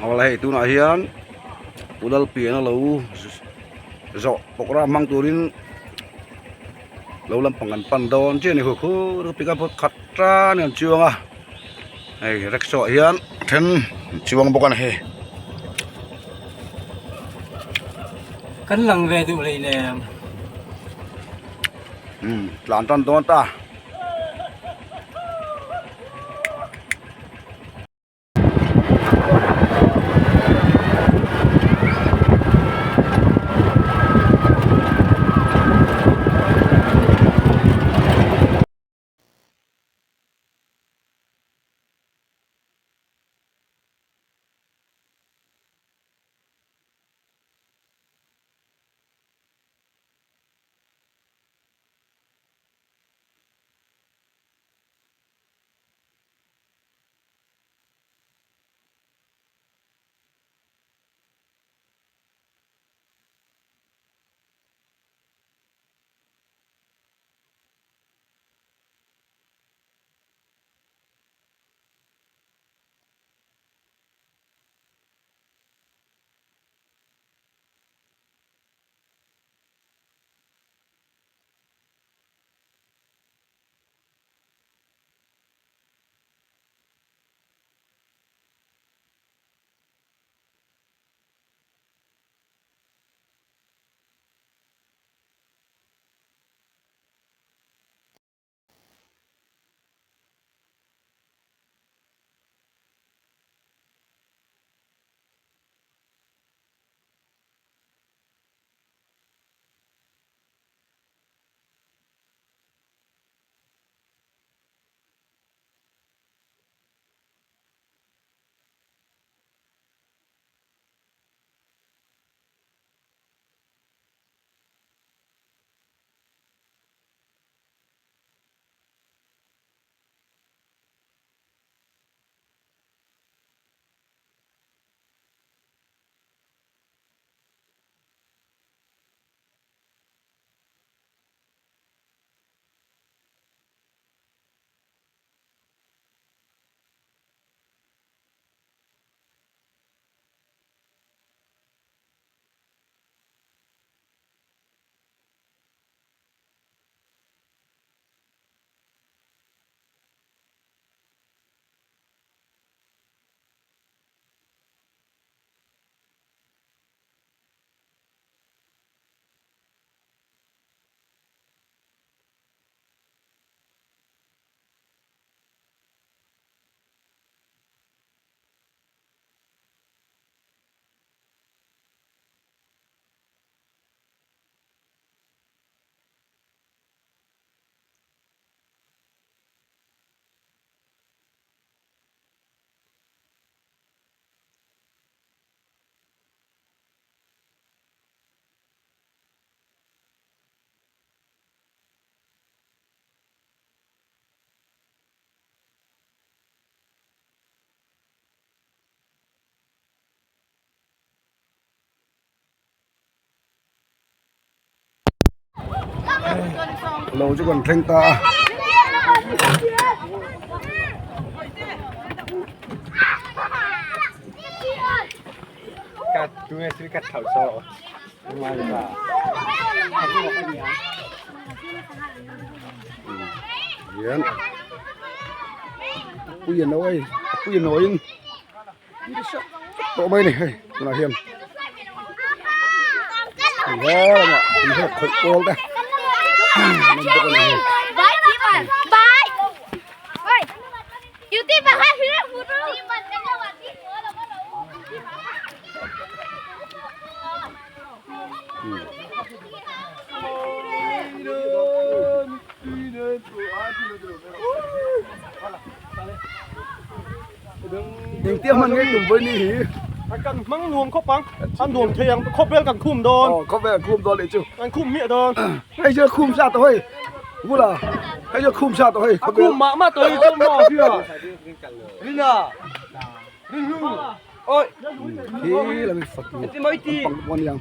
Awle hei tunah hian Pu Lalpiana lo zawh programme hmang turin lo lampang an pan dawn chiah a ni khu khu pickup khat tan an chuang a hei rickshaw ah hian then an chuang bawk a ni hei. Kan lang ve duh hleinem. Umm tlan tan dawn ta. Lo chu kan thleng ta a. Hian pui a nawi a pui a nawiin tawh mai a ni hei tunah hian he lamah in hian khawih pawl te an awm bawk a ni hei. Engtia hman ngei tum vawi ni hi. Kan hmang nuam khawp ang, a nuam thei ang, khawvel kan khum dawn. Aw khawvel kan khum dawn leh chu. Kan khum miah dawn. Hei chu khum sa tawh hei, bula hei chu khum sa tawh hei. A khum mah mah tawh hi chu maw hria. Rina, Rinhlu, oi. Khi là mình Phật bằng con yang.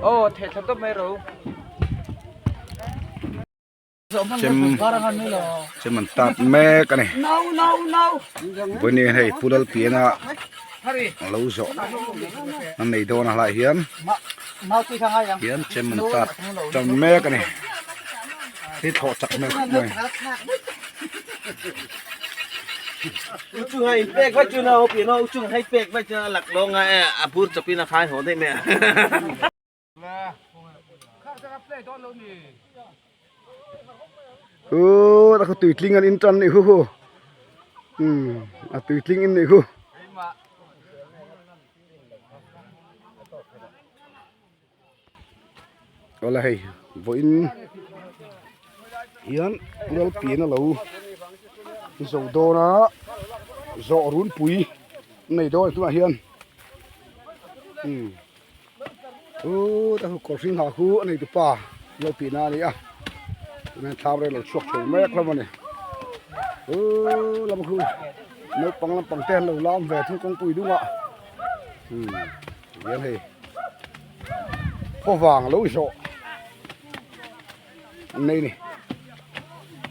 Aw thei thla tawp mai ro. Chem chem an tat mek a ni vawiin hian hei pu Lalpiana a lo zawh an nei dawn a hlaiah hian hian chem an tat tan mek a ni hi thlawh chak hmel khawp mai. Uu a khaw tuitling an in tan nih khu khu umm a tuitling in nih khu. Awle hei vawiin hian Lalpian a lo zo dawn a zawh runpui a nei dawn a tunah hian umm. Uuu ta khu kawr hring ha khu a nei tu pa lo tihna a ni a tunah hian thlam reng lo chhuak thei mek hlawm a ni uuu lam khu naupang lampang te an lo lam ve thung kawngpui dungah umm tihian hei khawvang lo zawh an nei a ni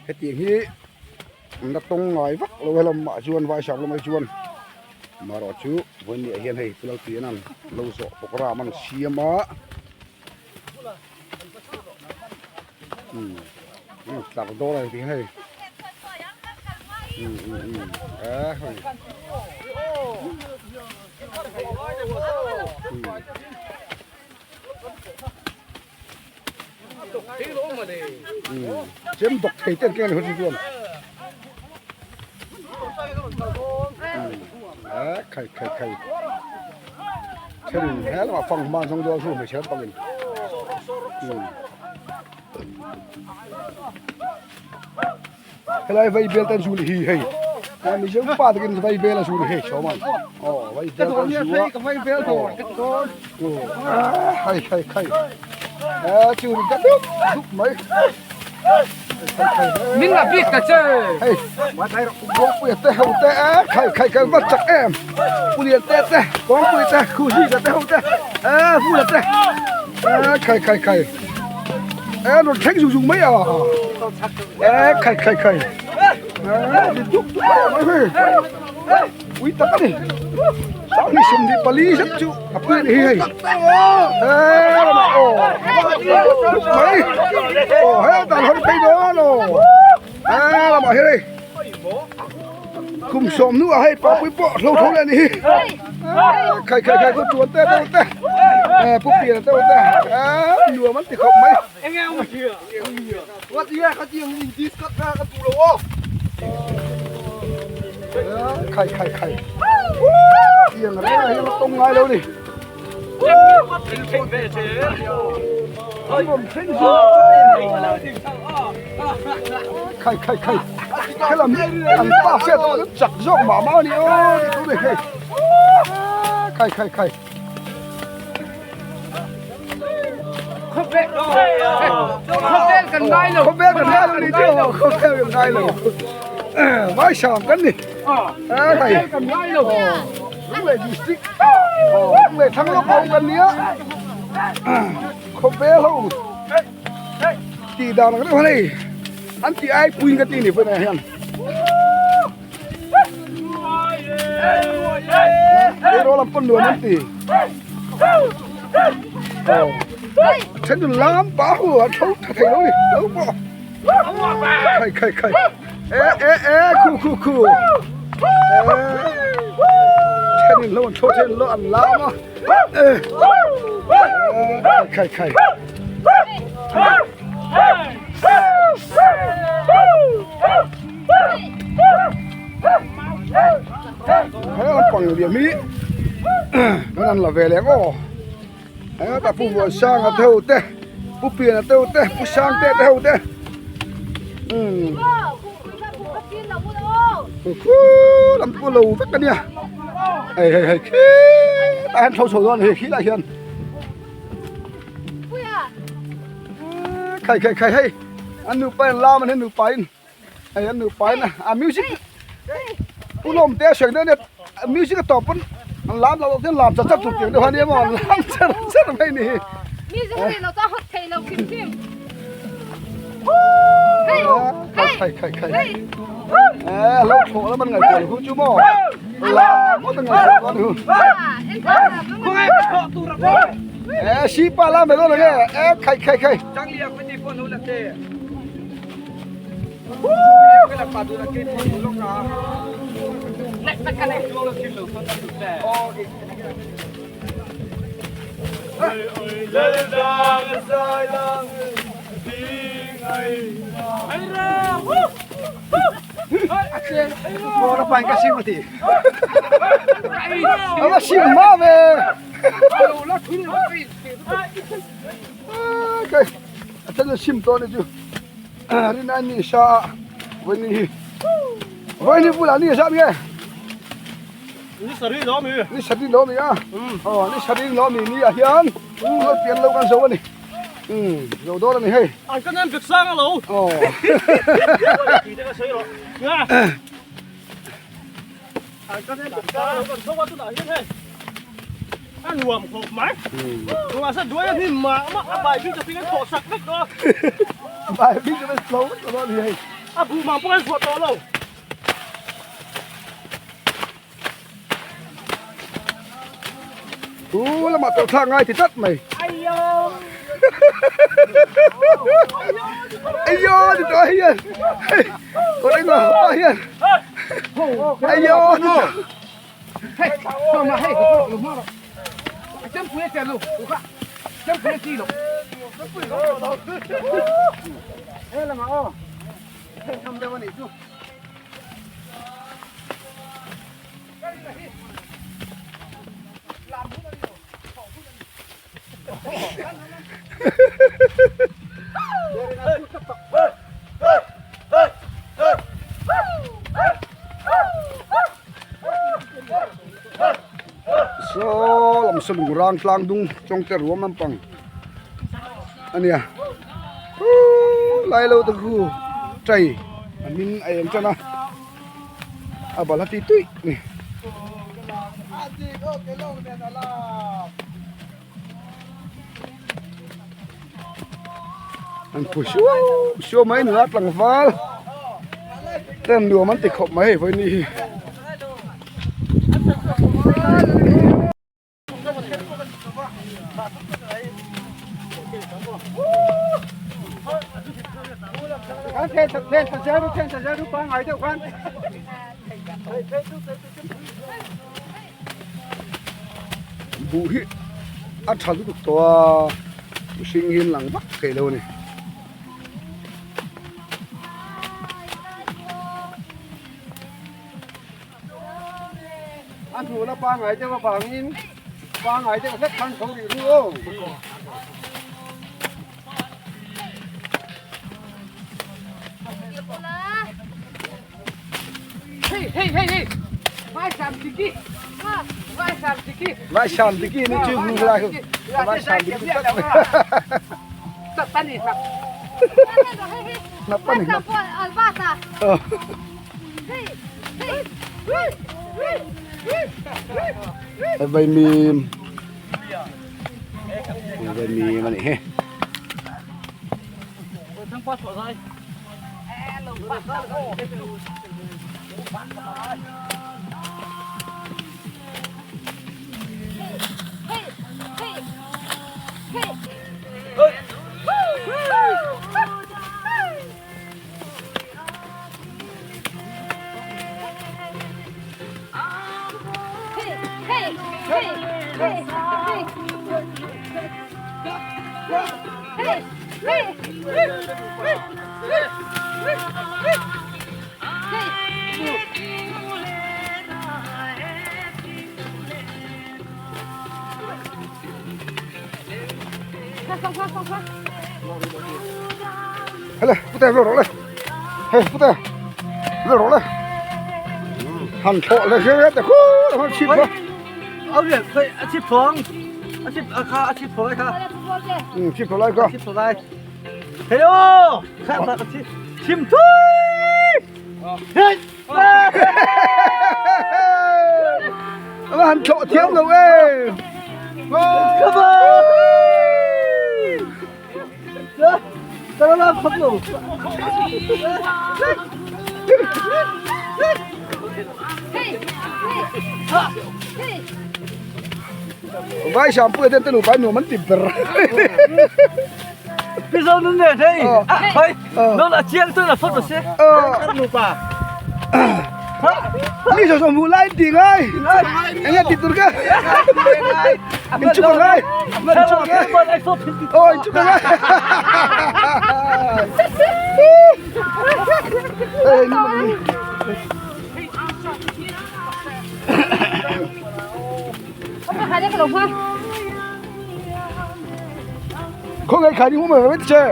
hetiang hi an la tawng ngai vak lo helam ah chuan vaisam lamah hi chuan. Marawh chu vawiin hian hei chu Lalpian an lo zawh program an siam a umm an tlar dawn a ni hei umm umm umm e hei umm chem bawk thei te an keng a ni hun hi chuan a khai khai khai thenin he lamah fang hman zawng dawn chu hmeichhe lampangin umm helai vai bel tan zu ni hi hei a mizo pa takin vai bel a zu ni hei chawman aw vai bel tan zu a vai bel dawr ka ti dawn khai khai khai a chu ni ka dup dup mai min la bik ta che hei kawngpui te ho te a khai khai kan va chak em pulian te te kawngpui te khusi te ho te a pula te a khai khai khai e rawn thleng zung zung mai a e khai khai khai e ni dup dup mai mai hei ui tak a ni sang hi 24 zet chu a pui a ni hi hei e lamah aw dup mai aw he dan hawn phei dawn aw e lamah hian hei kum sawm hnuah hei papui pawh hlo tho leh a ni hi khai khai khai khaw tuan te te te e pu pian te te e nuam an ti khawp mai khai khai khai tiang reng ah hian a tawng ngai lo ni Khai khai khai helam hi an pa hriat pawh an chak zawk mah mah a ni aw tih tur a ni hei khai khai khai. Khawvel kan ngai lo. Khawvel kan ngai lo ni chu khawvel kan ngai lo. Vai sam kan ni. Khawvel kan ngai lo. Lunglei district Lunglei thlang lawk ho kan nia khawvel ho tih dan ang deuh hei an tih ai puiin ka ti ni pawh hian Eiraw lam pawn nuam an ti then chu lam pah hu a tho tha thei lo ni lo pawh khai khai khai e e e khu khu khu then in lo an tho then lo an lam a e khai khai he lampang liam hi kan an la ve leh aw hetah pu Muansanga te ho te pu Piana te ho te pu Sangte te ho te umm khu lam pawh lo vek a nia hei hei hei khitah hian thlo chho dawn a ni khilaiah hian khai khai khai hei an nupa in lam an nupa in hei an nupa in a music pu lawm te a sawi dawn ania music a tawp pawn an lam loh chuan lam chat chat tur tiang deuh a nia maw an lam cher cher mai a ni hi. Music a nih loh chuan hawt thei lo hrim hrim. Khai khai khai. Ê, lâu khổ lắm anh ngày buồn hú chú mò. Là có từng ngày con hú. Ê, si pa la mày lo này ê, khai khai khai. Nó xìm ma về. Cái, thật là xìm to này chú. Rin anh ni sa, với ni, với ni bula ni sa nghe. Ni sari lo mi. Ni sari lo mi a. Ờ, ni sari lo mi ni a hian. Lo pian lo kan zo ani. Zo do ni hei. An kan em vek sang alo. Ờ. An kan em vek sang alo kan zo a tunah hian hei. A nuam khawp mai. Tunah sawn duai a hnim mah mah a bai bik te pawh an thawh sak vek tawh a. Bai bik te pawh an thawh vek tawh a ni hei. A buh mang pawh an zuah tawh lo. Thu lamah tawlh thlak ngai ti tlat mai. Ayo ti tawh hian hei kawr engah pa hian ayo ti tawh. Saw lam saw lung rang tlang dung chawng te ruam lampang a nia huuu lai lo te khu tray a hming a eng tan a. A bal a ti tui ni. An phu suau suau mai nula tlangval ten nuam an ti khawp mai hei vawiin ni hi. Buh hi a tha lutuk tawh a mihring hi an lang vak thei lo a ni. A hnuhna pangngai deuh avangin pangngai deuh hlek khan tho rih ru aw. Vai sam tiki ni chu hmu lai hu. Vai sam tiki tak. Nap pani nap. Vaimim vaimim a nih hi. Hele, pute vel rawh le. Hei, pute vel rawh le. Han thawh le hriat te khu han chhip kha. Au rian khoi a chip thawng. A chip a kha a chip thawng lai kha. Ừ, chip thawng lai kha. Chip thawng lai. Hey ô, kha ta chip chim thui. Hey. Han thawh thiam lo e. Come on. Vai shampoo ten te nupa nuam an ti ber. Mizo nun nen hei. Hei. Non a chiang chuan a phawt se. Nupa. Mi zo zo hmuh lai ti ngai. Enge ti tur ka. In chuk ngai. In chuk ngai. Oh, in chuk ngai. Hey, ni ni. Khawngaih khai ding awm vek che.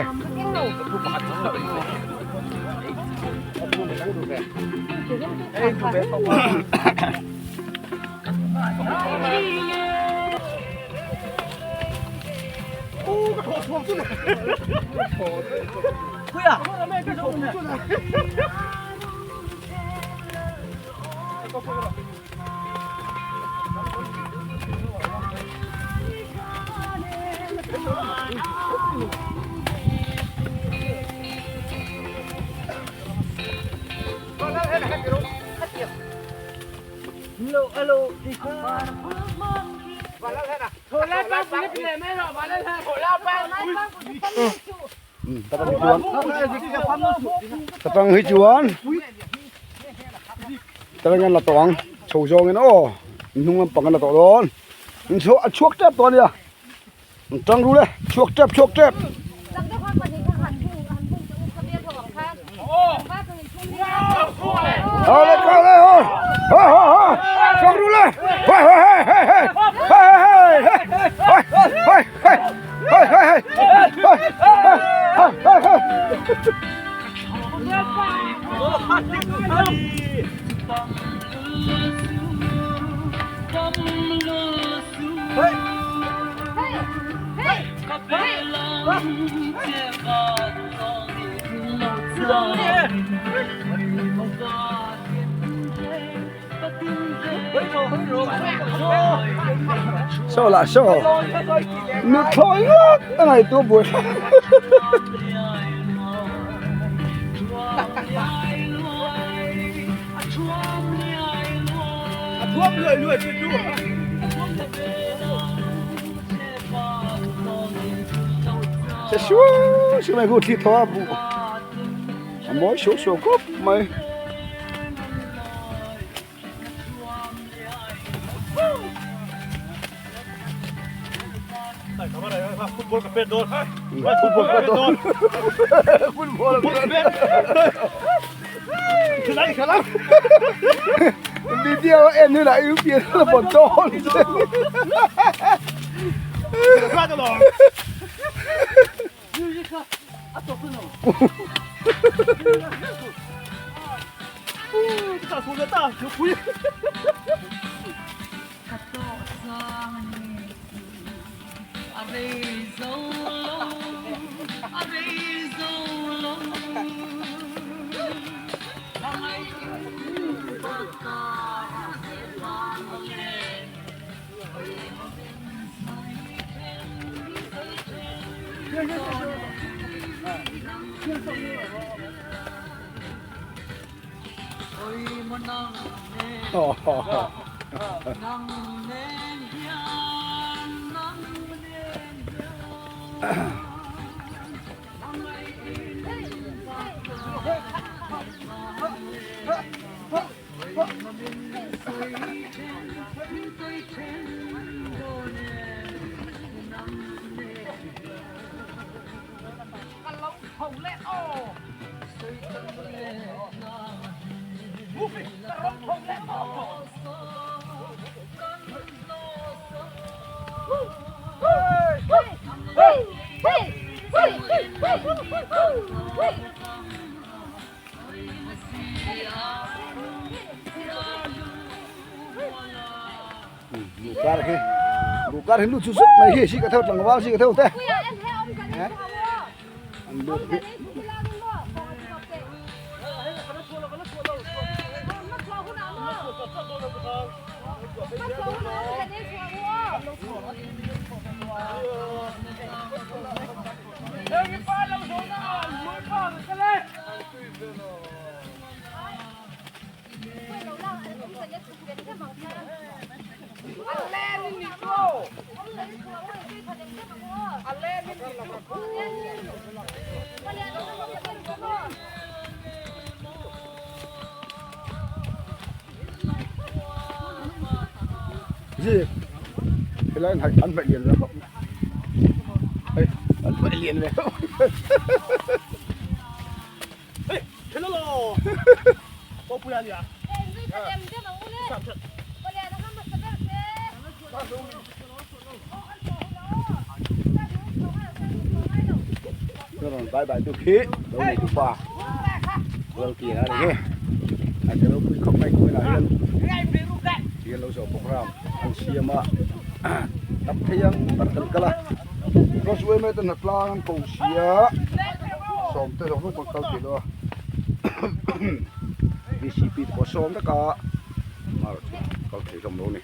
Tatang hi chuan tarang an la tawh ang chho zawngin aw hnung lampang an la tawh dawn in chhuak a chhuak tep tawh a nia an tang ru le chhuak tep chhuak tep. Awle awle aw ho ho ho chhuak ru le hoi hoi hei hei hei hei hei hei hoi hoi hoi hoi hei hoi hoi hoi hoi. Saw lah saw nuthlawi ngawt a ngaihtuah buai se suau suau mai khu thli thaw a buh a mawi suau suau khawp mai. Football ka pet dawn. Football ka dawn. Football ka pet. Khalang khalang. Video en như là ưu tiên là bọn tròn. Kar hi kar hi lu chu zut mai hi si ka theu tlangval si ka theu te an lut hi Zik helai an an hmaih lian ve khawp mai hei an hmaih lian ve khawp mai. Bye bye tu khi lo nei tu pa lo ti na ni a te lo pui khawp mai khawi lah hian hian lo zawh program an siam a tap thei ang bar kan kal a crossway mai te hnatlang an ko sia sawm te zawng zawng pawh kal thei lo a vcp te pawh sawm vek a amaherawhchu kal thei hlawm lo a ni.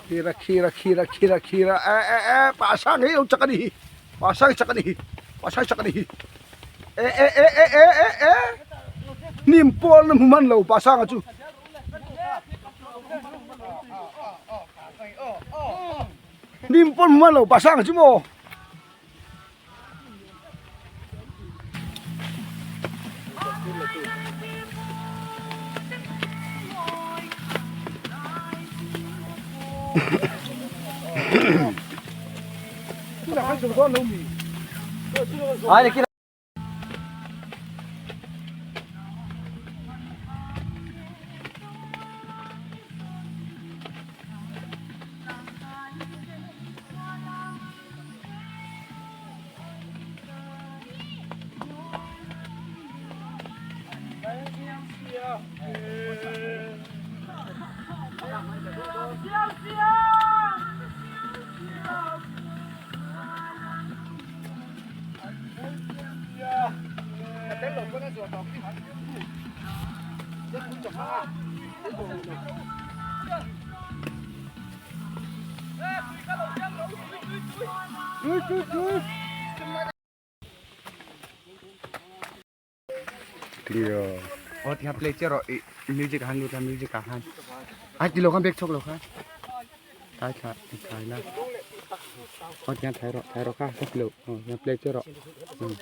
Khira khira khira khira khira e e e pa sang hi lo chak a ni hi pa sang chak a ni hi pa sang chak a ni hi e e e e e e e hnim pawl na hmu hman lo pa sanga chu. Hnim pawl hmu hman lo pa sanga chu maw. Aw ti khan play chiah rawh ih music ah khan lut la music ah khan a ti lo khan back chhuak lo khan tlai thla thlai la aw ti khan thlai rawh thlai rawh kha ka ti lo aw ti khan play chiah rawh umm.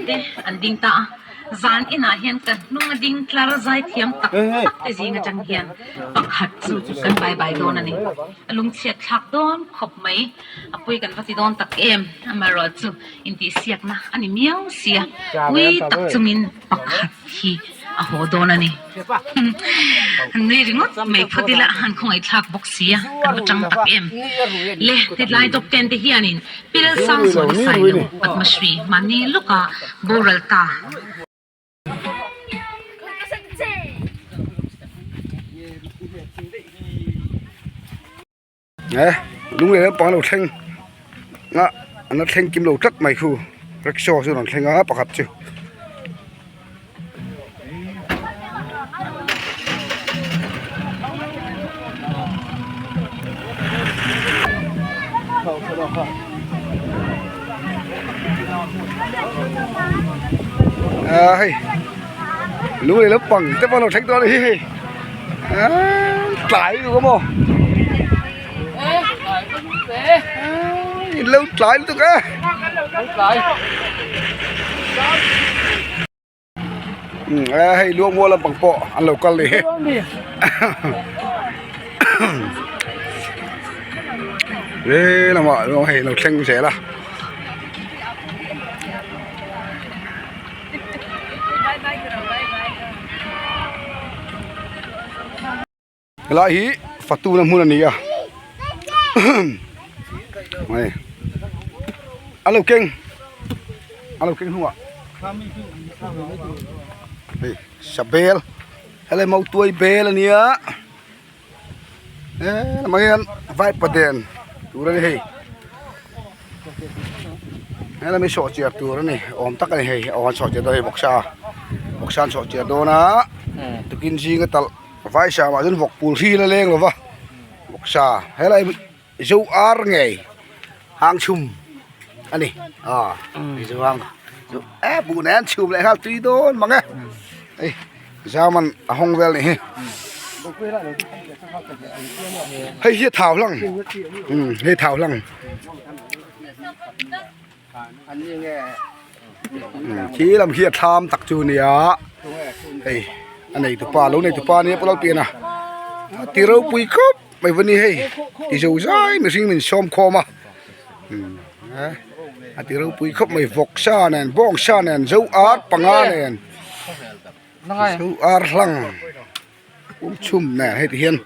Te an ding ta a, zan inah hian ka hnung a ding tlar zai thiam tak tak te zing atang hian pakhat chu kan bai bai dawn a ni. A lungchhiat thlak dawn khawp mai, a pui kan va ti dawn tak em, amaherawh chu intihsiakna a ni miau sia, pui tak chungin pakhat hi a haw dawn a ni. Nui ringawt mai phawt ila an khawngaihthlak bawk si a, kan va tang tak em. Le, tilai top ten te hianin Pil Sangzuala Sailo Padma Shri mahni lawka boral ta. He lunglei lampang lo thleng a an la thleng kim lo tlat mai khu rickshaw chu rawn thleng a pakhat chu. A hei lunglei lampang te pawh a lo thleng tawh a ni hi hei. Tlai lutuk a maw in lo tlai lutuk e hei luangmual lampang pawh an lo kal ni he lamah hei lo thleng zel a. Helai hi fatu na hmun a ni a hei a lo keng a lo keng hnungah hei sabel helai mautuai bel a nia he lamah hian vaipa den tur a ni hei helami hi sawhchiar tur a ni awm tak a ni hei aw an sawhchiar dawn hei vawksa vawksa an sawhchiar dawn a tukin zinga talh vai samah chuan vawk pul hri la leng lo va vawksa helai zo ar ngei hang chhum a ni aw zo hang e buh nen an chhum leh nghal tui dawn mang e hei zaman a hawng vel a nih hi hei hi a thau hlang umm hei thau hlang khi lam khi a thlam tak chu a nia hei a nei tupa lo nei tupa ania pawh lalpian a ti ropui khawp mai va ni hei ti zo zai mihring min sawm khawm a a ti ropui khawp mai vawksa nen bawngsa nen zo ar panga nen zo ar hlang pum chhum nen hei ti hian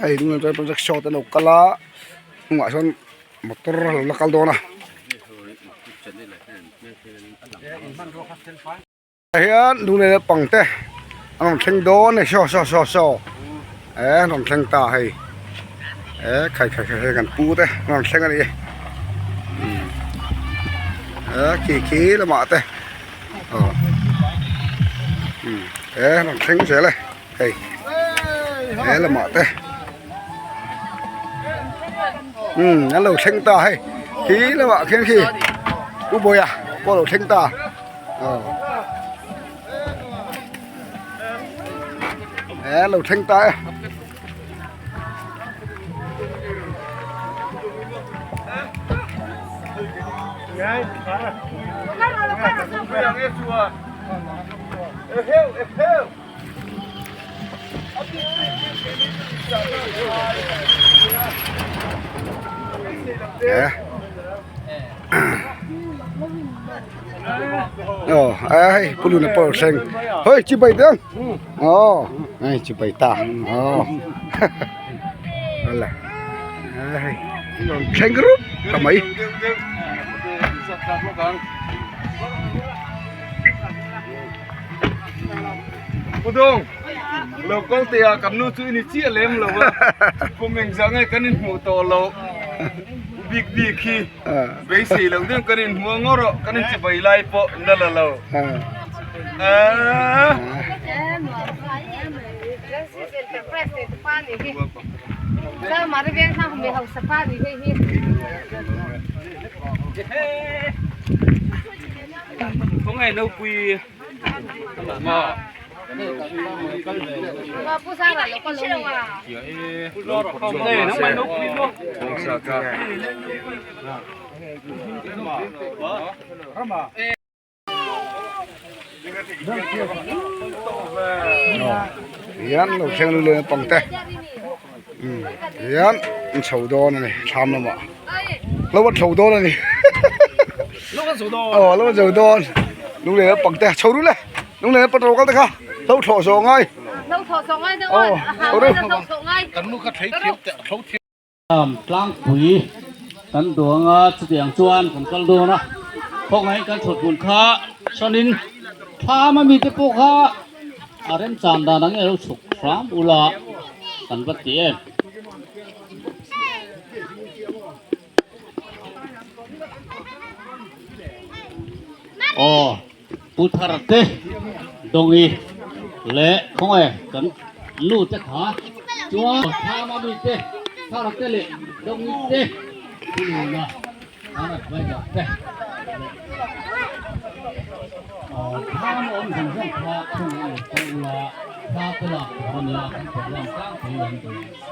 hei hnungah chuan rickshaw te an lo kal a hnungah sawn motor a lo la kal dawn a. Hian lunglei naupang te an rawn thleng dawn a ni saw saw saw saw eh an rawn thleng ta hei eh khai khai khai kan pu te an rawn thleng a ni eh khi khi lamah te aw eh an rawn thleng zel e hei he lamah te umm an lo thleng ta hei khi lamah khian khi pu Bawia pawh a lo thleng ta. Ờ lo thleng ta e. Aw a hei pu luna pawh a thleng hawi chibai te ang aw hei chibai ta aw awle hei thleng rup ta mai. Pu Dawng, lo kal teh ah kan nu chu i ni chiah lem lo a, kum engzah nge kan inhmuh tawh loh bik bik hi beisei loh deuh kan inhmuh a ngawr rawh kan inchibai lai pawh na la lo. Khawngaih nopui. Hian lo thleng lu leh pang te hian an chho dawn a ni thlam lamah lo a chho dawn a ni aw lo a chho dawn lung leh pang te chho ru le lung leh patrol kal te kha lo thlawh zawh ngai aw chho ru. Tlangpui kan duang a chutiang chuan kan kal dawn a khawngaih kan thawt hmun kha sawn in thlam ami te pawh kha a remchan dan ang elo chhuk hram ula kan va ti em. Aw Pu Thar te Dawngi leh khawnge kan nu te kha chuan Thama mi te Thar te leh Dawngi te Pu Luna an adviser te leh aw Thama awm zawng zawng kha khawnge lo kal ula thla te lak tur a nia kan program tlangpui an duh te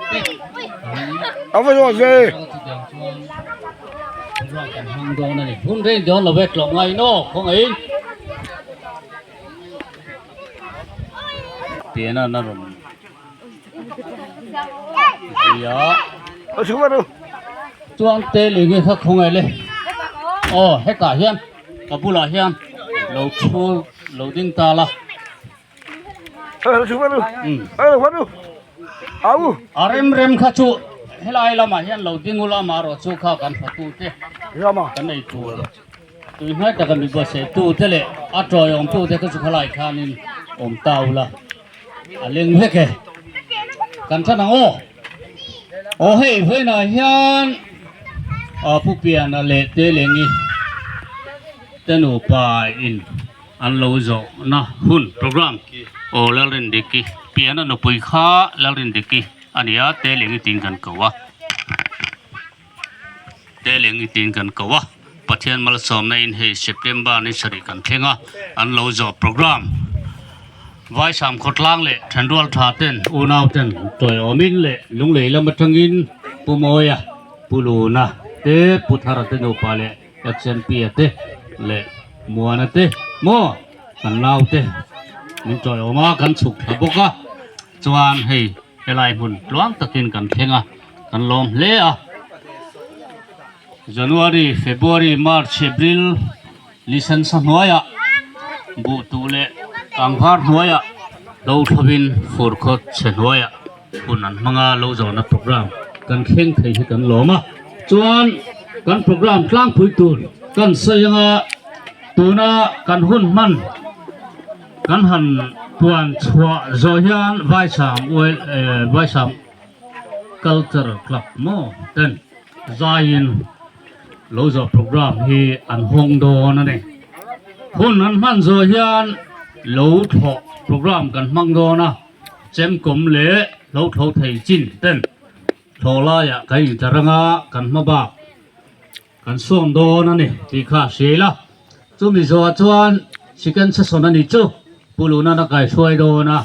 A va zawt ve. Chutiang chuan program kan hmang dawn a ni. Hun reng dawn lo ve tlawm ngai naw khawngaih. Pian a na rawn zui a. A chhung a ru. Chuan te lui nge kha khawngaih le. Aw hetah hian ka bulah hian lo thu lo ding ta la. A rem rem kha chu helai lamah hian lo ding ula amaherawh chu kha kan fatu te kan ei tur tui hnai taka mi buatsaih tu te leh a tawiawm tu te kha chu khalai khanin awm ta ula a leng vek e kan than ang aw aw hei vawiinah hian pu Piana leh Telengi te nupa in. An lo zawhna hun program aw Lalrindiki pian a nupui kha Lalrindiki a ni a Telengi tiin kan ko a Telengi tiin kan ko a Pathian malsawmna in hei September ni sarih kan thleng a an lo zawh program Vaisam khawtlang leh thenrual tha ten unau ten tawiawmin leh Lunglei lam atangin Pu Mawia Pu Luna te Pu Thara te nupa leh HMP-a te leh Muana te maw kan nau te min tawiawm a kan chhuk thla bawk a chuan hei helai hmun tluang takin kan thleng a kan lawm hle a January February March April ni sensa hnuaiah buh tuh leh kangvar hnuaiah lo thlawin fur khawt chhe hnuaiah. Hun an hmang a, lo zawhna program kan thleng thei hi kan lawm a, chuan kan program tlangpui tur kan sawi anga tuna kan hun hman kan han puan chhuah zawh hian Vaisam Vaisam Culture Club maw ten zaiin lo zawh program hi an hawng dawn a ni. Hun an hman zawh hian lo thlawh program kan hmang dawn a. Chemkawm leh hlauhtho thei chin ten thlawh laiah kan intlar anga kan hma bak kan sawm dawn a ni tih kha a hriai la. Chumi zawhah chuan second session a ni chu Pu Lunan a kaihruai dawn a,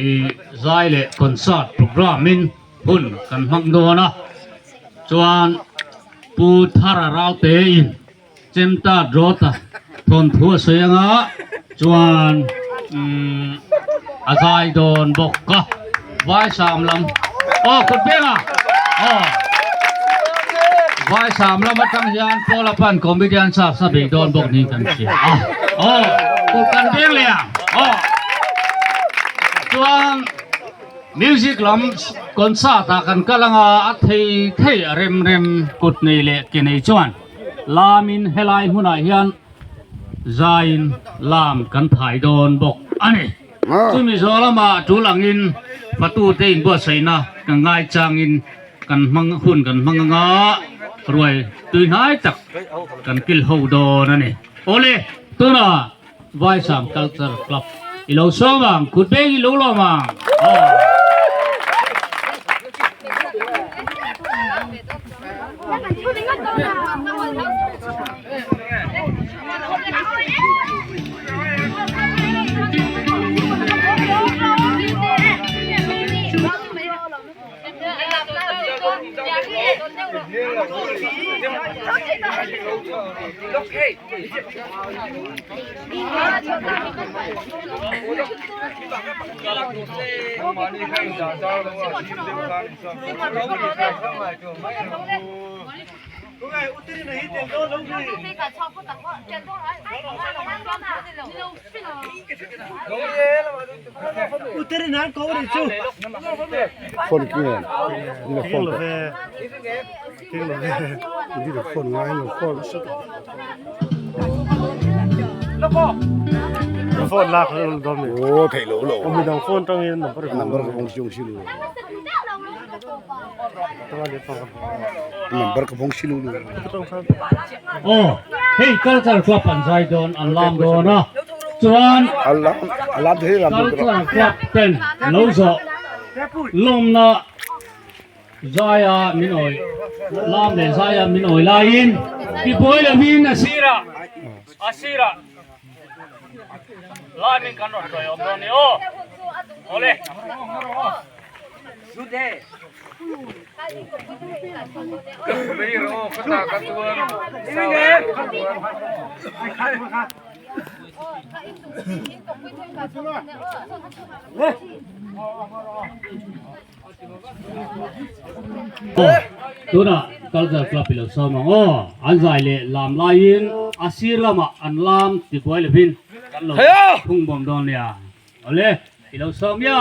ih zai leh concert programme in hun kan hmang dawn a, chuan Pu Thara Raute in. Chemta Drawta thawnthu a sawi anga chuan umm a zai dawn bawk a Vaisam lam aw kut beng a aw Vaisam lam atang hian Paula pan comedian sa sa bei dawn bawk niin kan hria a aw kut kan beng leh ang aw chuan Music lam concert ah kan kal anga a thei thei a rem rem kut nei leh ke nei chuan lamin helai hmunah hian zaiin lam kan phai dawn bawk a ni. Chumi zawh lamah tul angin fatute inbuatsaihna kan ngaichangin kan hmang hun kan hmang anga ruai tuihnai tak kan kil ho dawn a ni. Awle tunah Vaisam Culture Club i lo sawm ang, kut beng i lo lawm ang. Aw. Phone ki nge ni phone ni le phone ngai lo phone phone lak dom ni o thei lo lo mi dang phone tang in number number ka phong siung silu number ka phong silu lu aw hei culture club an zai dawn an lam dawn a chuan alam alam thei lam culture club ten lo zawh lawmna zaia min awi lam leh zaia min awi laiin tibuai lovin a sirah a sirah laimin kan rawn tawi awm dawn ni aw awle. Tunah Culture Club i lo sawm ang aw. An zai leh lam laiin a sir lamah an lam tibuai lovin kan lo phung bawm dawn nia. Awle, i lo sawm ya.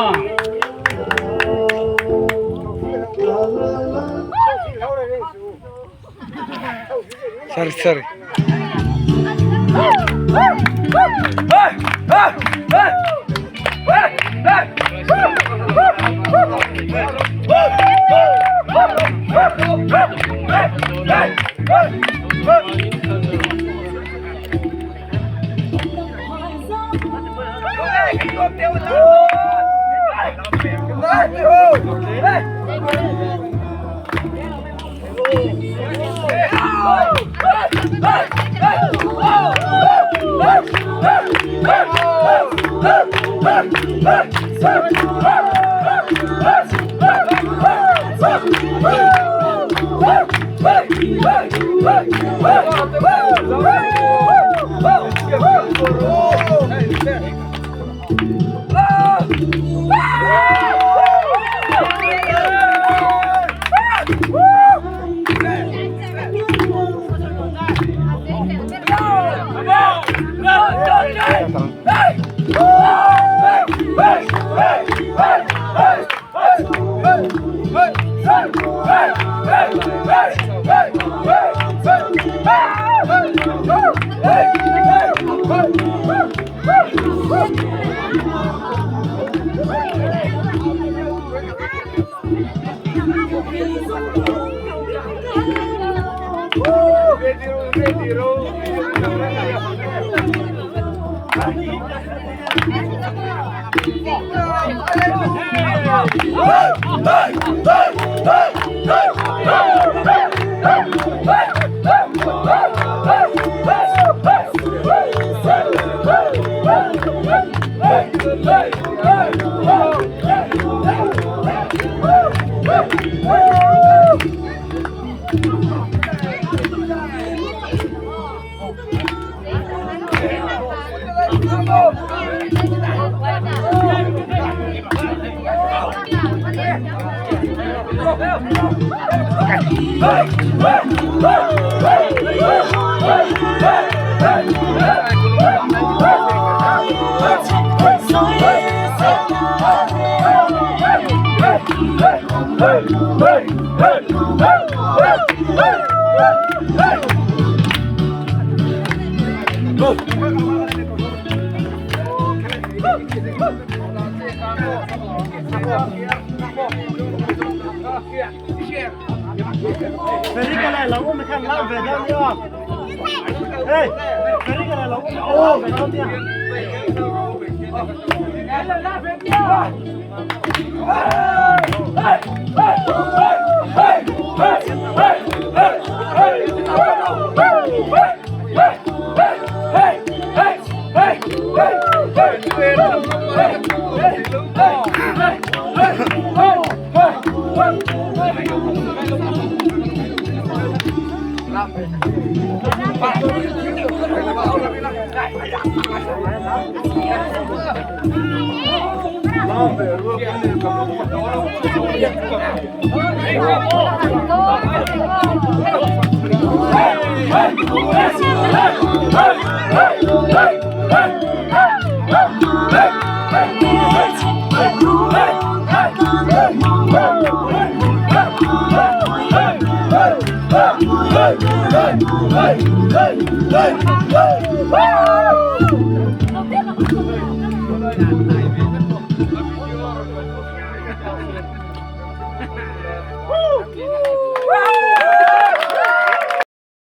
Sorry, sorry.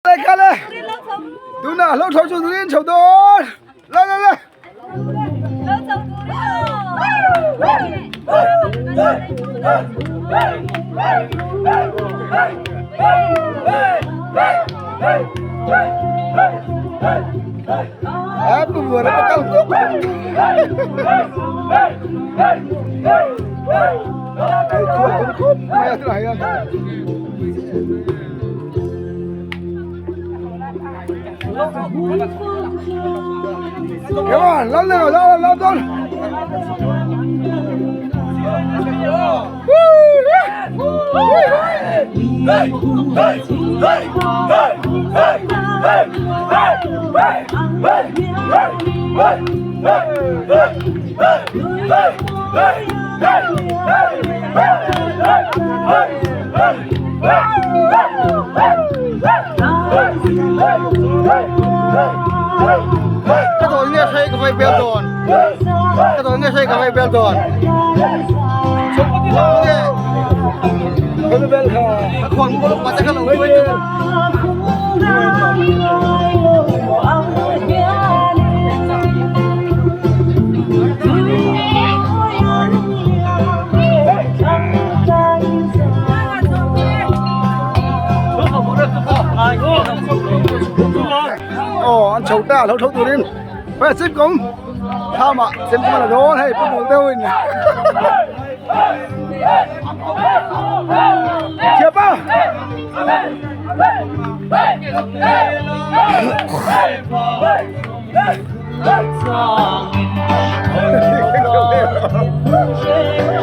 Le kha le tunah hlo tho chu turin chho dawn le le le Apa buat apa kau tu? Come on, lắm nào, lắm lắm lắm. Cái tôi nghe say cái vai bèo đòn. Cái tôi nghe say cái vai bèo đòn. Còn có lúc mà chắc là quên. Ồ, anh chầu ta lâu thấu tụi đi. Phải xếp cũng. Tham ạ, xếp cũng là đó hay bắt đầu tiêu nè. Chép á.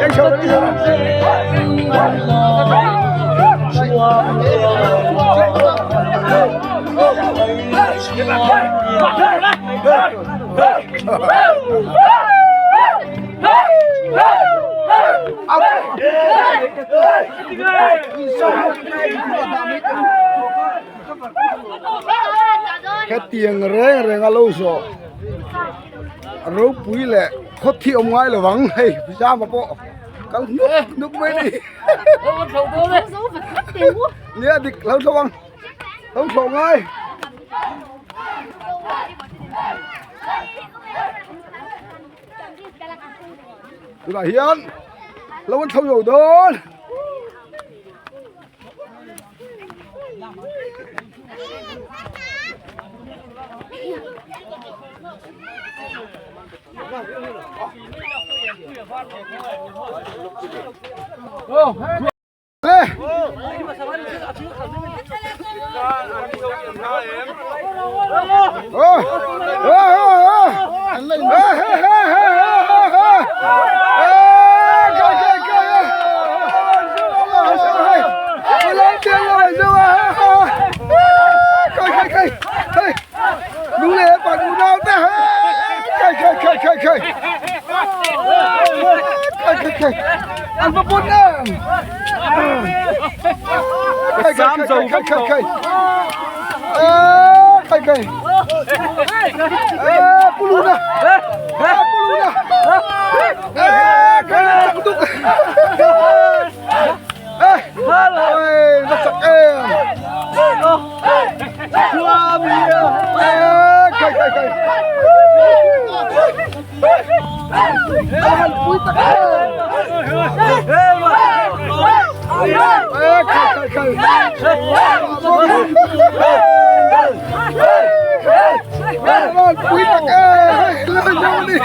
Em chầu đi rồi. Cái tiền reng reng alo so ro pui le khot thi om ngai lo wang hei ra mà bộ kal nuk nuk mai ni nia dik lo thawang lo tho ngai tunah hian lo an tho zo dawn Oh! An va pun em. Khai khai khai khai khai. Ê khai khai. Ê puluna. Ê puluna. Ê khai chak tuk. Ê. Ôi nó chak em. Ê khai khai khai. An pui tak em. Ê khai khai khai. An pui tak em. Lên nhau đi.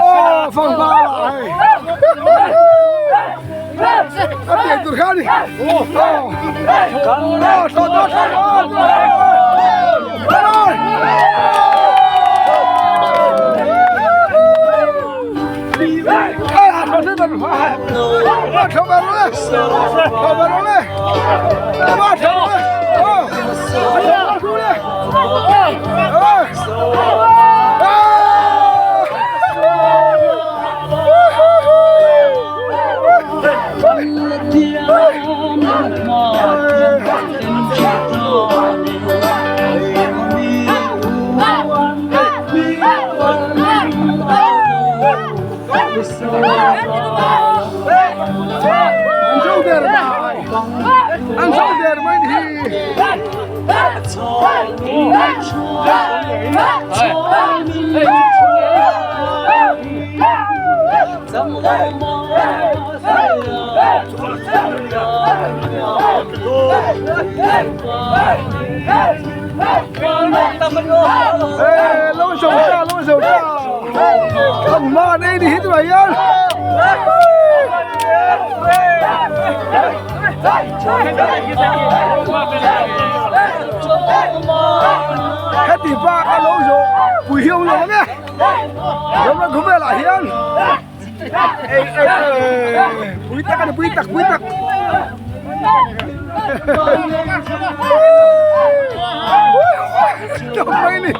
Ô phong ba lại. Có tiền tụi khác đi. Ô. Ô, thôi thôi thôi. Thôi. An zo der mai. An zo der mai ni hi. Ê, lâu rồi ra, lâu rồi ra. Không mà đây đi hết rồi nhá. Hết thì ba cái lâu rồi, quỷ hiu rồi nghe. Giống nó cũng về lại hiên. Ê, ê, ê, quỷ tắc cái quỷ tắc, quỷ tắc. Đâu mày đi.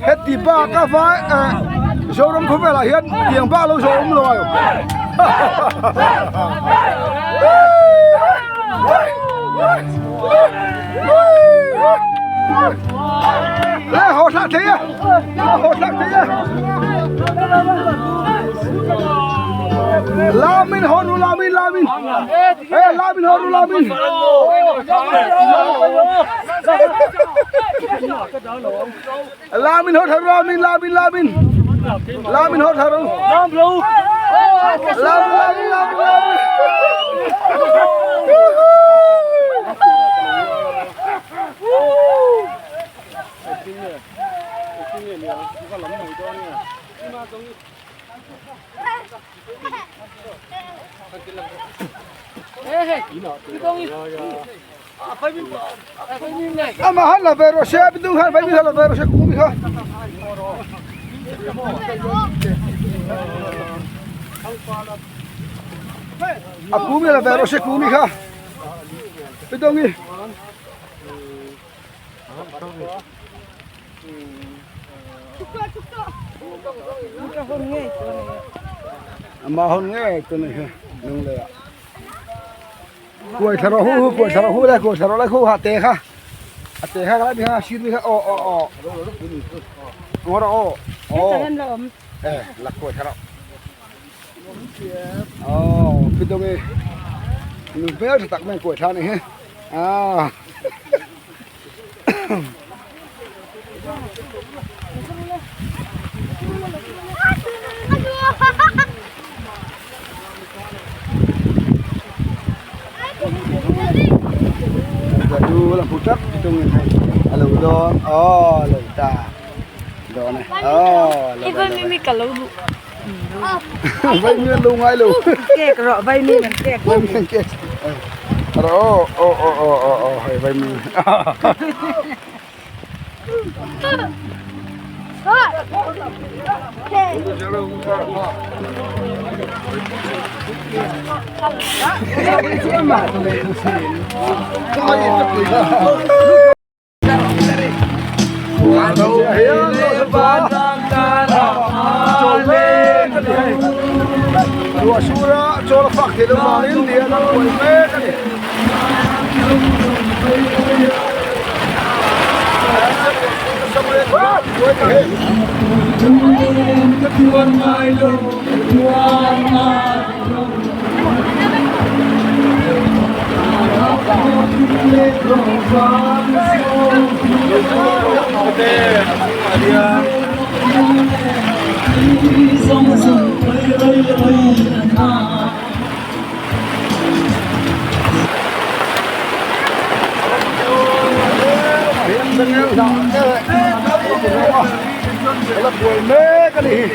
Hết thì ba cái vai Zoram khawvelah hian tiang bak lo zawh awm lo ai. Le haw thlak thei a, haw thlak thei a. Lamin haw ru lamin lamin. Ê lamin haw ru lamin. Lamin haw tharu lamin lamin lamin. Lamin haw tharu. Lam lo. Lam lam lam lam. Ama han la ve rawh se a bitung khan vaimim han la ve rawh se kung mi kha. A kung mi la ve rawh se kung mi kha. Bitung hi. Ama hon nge tu ni ha nung le a. Kuai thla rawh hu hu kuai thla rawh hu le kuai thla rawh lai khu ha te kha a te kha ka lai mi kha sir mi kha aw aw aw ngaw rawh aw aw e la kuai thla rawh aw pitawng e nu hmel tha tak mai kuai thla ni hi a. Du lam phu tap tung in hei a lo dawn aw lo ta dawn e aw lo Vai mi mi ka lo duh. Vai mi an lo ngai lo. Kek rawh vai mi an kek. Vai mi an kek. Rawh aw aw aw aw aw hei vai mi. Ruah sur a chawl a fak theih loh vangin lian a buai mek a ni. La buai mek a ni hi.